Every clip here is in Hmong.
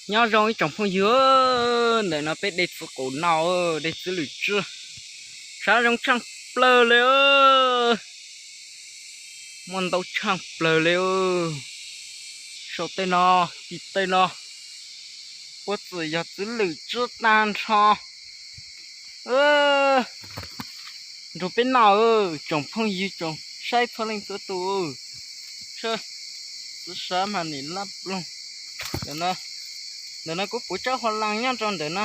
Nyob zoo ib tsoom phooj ywg, ntawm no peb de txiv qaub no, de txiv lwm tswb, sab zoo tshaaj plawg le, muaj ntau tshaaj plawg le. Saum tej no, tim tej no, puab txwm yog txiv lwm tswb tag nrho. Nrug peb noj, tsoom phooj ywg tsoom saib txhua leej txhua tus. Txiv sab mas nim lab ploog. Ntawm no kuv puv tsab hua laas nyob rau ntawm no.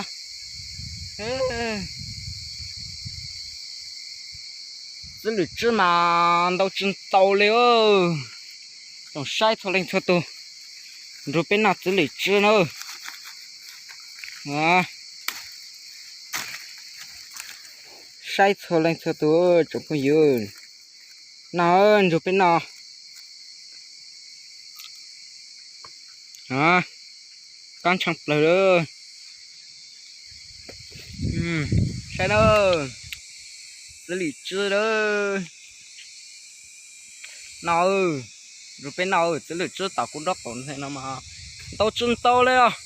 Txiv lwm tswb mas ntau tsis ntau li. Tsoom saib txhua leej txhua tus, nrug peb noj txiv lwm tswb na. Saib txhua leej txhua tus, tsoom phooj ywg, noj, nrug peb noj. Qaab tshaaj plawg. Saib na, txiv lwm tswb lawm. Noj, nrug peb noj, txiv lwm tswb tom kuv nraub qaum nthe no mas ntau tsis ntau li os.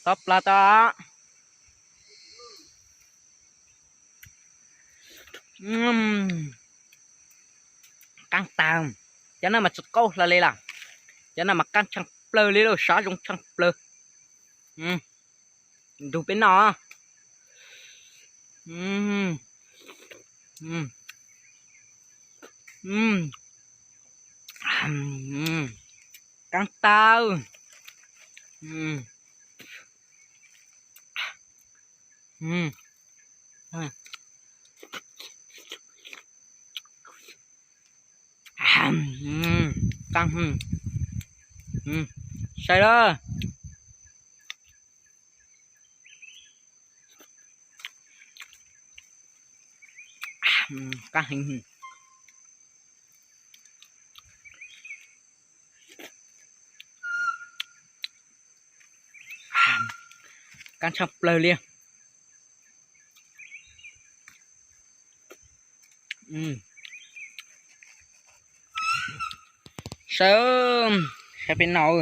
Tov plawg tau. Qaab tag. Cov no mas tsis qaub hlo li lawm. Cov no mas qaab tshaaj plawg li lawm, sab zoo tshaaj plawg. Nrug peb noj. Qaab tag. Saib lawm. Qaab heev. Qaab tshaaj plawg li. Saib, saib peb noj,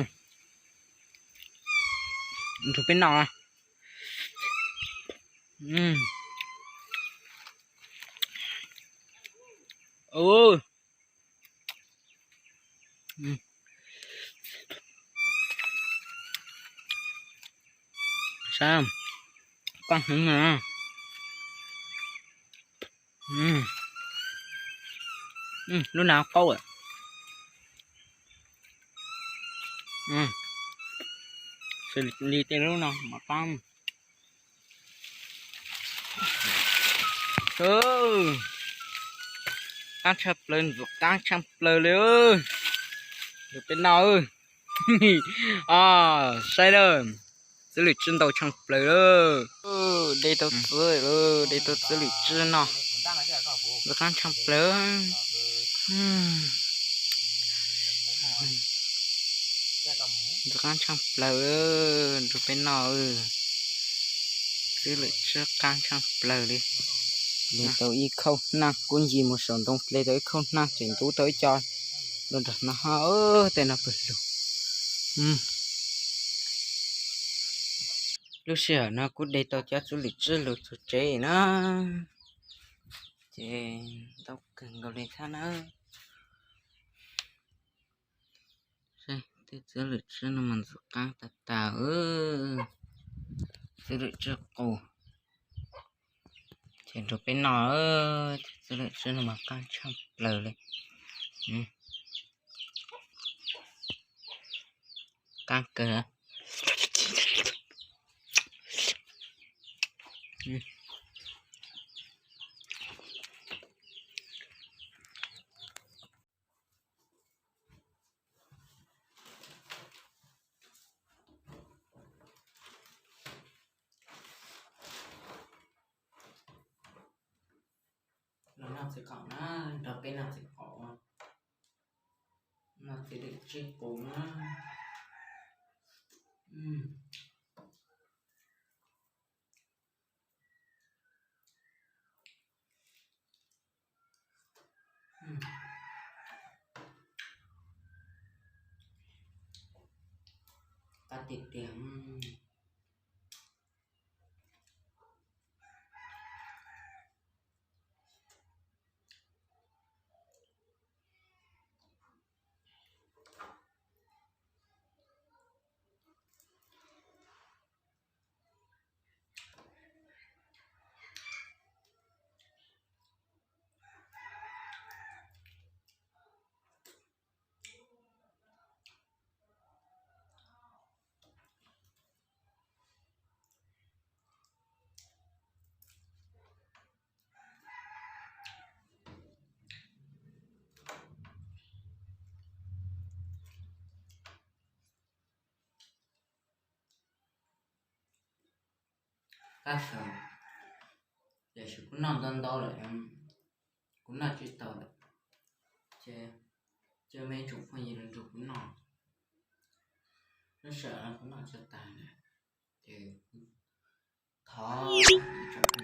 nrug peb noj. Saib, qaab heev na. Lub no qaub lawm. Xws li tej lub no mas qaab. Qaab tshaaj plawg, ntxuav qaab tshaaj plawg li. Nrug peb noj. Saib lawm, txiv lwm tswb ntau tshaaj plawg lawm. De tau txiv, de tau txiv lwm tswb no, ntxuav qaab tshaaj plawg. Ntxuav qaab tshaaj plawg, nrug peb noj. Txiv lwm tswb qaab tshaaj plawg li. Hle tau ib khauj hnab, kuv ncig mus saum ntoo hle tau ib khauj hnab tseem ntub tau ib co lug nram no ho. Tej no pawg lug. Lub sij hawm no kuv de tau cov txiv lwm tswb lug txug tsev na, ces ntau kawg nkaus li thiab na. Tej txiv lwm tswb no mas ntxuav qaab tag tag. Txiv lwm tswb qus. Ces nrug peb noj, txiv lwm tswb no mas qaab tshaaj plawg li. Qaab kawg. Los noj txiv qaub na, nrog peb noj txiv qaub, noj txiv lwm tswb qus na. Qab tiag tiag. Qab xaus, tiam sis kuv noj ntau ntau lawm, kuv noj tsis tau lawm. Ces, ces mej tsoom phooj ywg los nrog kuv noj, lub sij hawm no kuv noj tsis tag lawm, ces thov tsoom